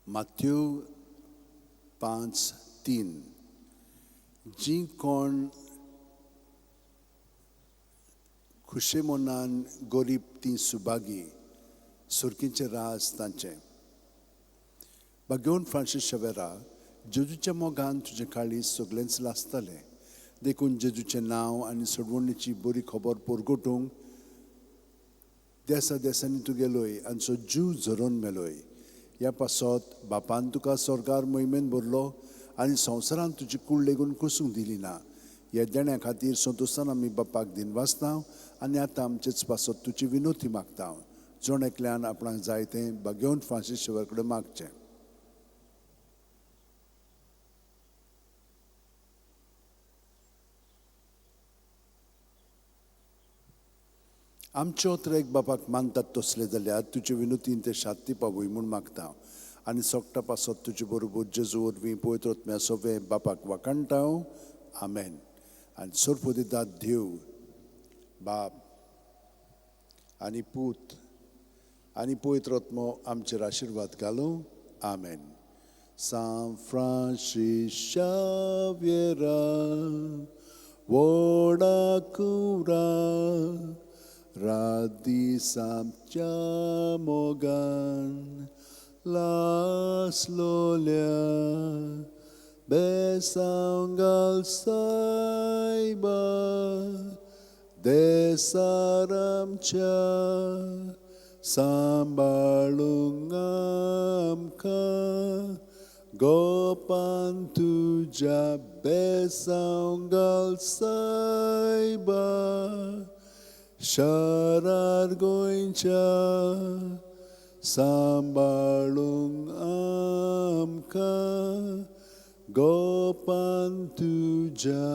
Matthew 5:3. जीं कोण खुशे मनान गरीब तीं सुभागी, सुर्कीचें राज तांचें. भाग्यवंत फ्रांसीस शवेरा, जेजूच्या मोगान तुजें काळीज सगळेंच लासतलें. देखून जेजूचें नांव आनी सोडवणीची बरी खबर परगटूंक देसा देसांनी तूं गेलोय आनी सो जीव झरोवन मेलोय. ह्या पासत बापान तुका स्वर्गार मोहिमेन भरलो आनी संवसारांत तुजी कूड लेगून कसूंक दिली ना. ह्या देण्या खातीर संतोशान आमी बापाक दिनवासता आनी आतां आमचेच पासत तुजी विनोती मागता. जण एकल्यान आपणाक जाय तें भाग्यवंत फ्रांसीस शेवर कडेन मागचें. आमच्यो त्रेक बापाक मानतात तसले जाल्यार तुजे विनोतीन ते शांती पावय म्हूण मागता आनी सोगटा पासत तुजे बरोबर जेजू वरवीं पवित्र आत्म्या सोवे बापाक वाखाणटा. आमेन. आनी सर्वदिदात देव बाप आनी पूत आनी पवित्र आत्मो आमचेर आशिर्वाद घालूं. आमेन. सांत फ्रांसीस शाव्येरा व्हडा कुरा रात दीस आमच्या मोगान लासलोल्या बेसांव घाल सायबा देसार आमच्या सांबाळूंक आमकां गोपान तुज्या बेसांव घाल सायबा शारार गोंयच्या सांबाळूंक आमकां गोपान तुज्या.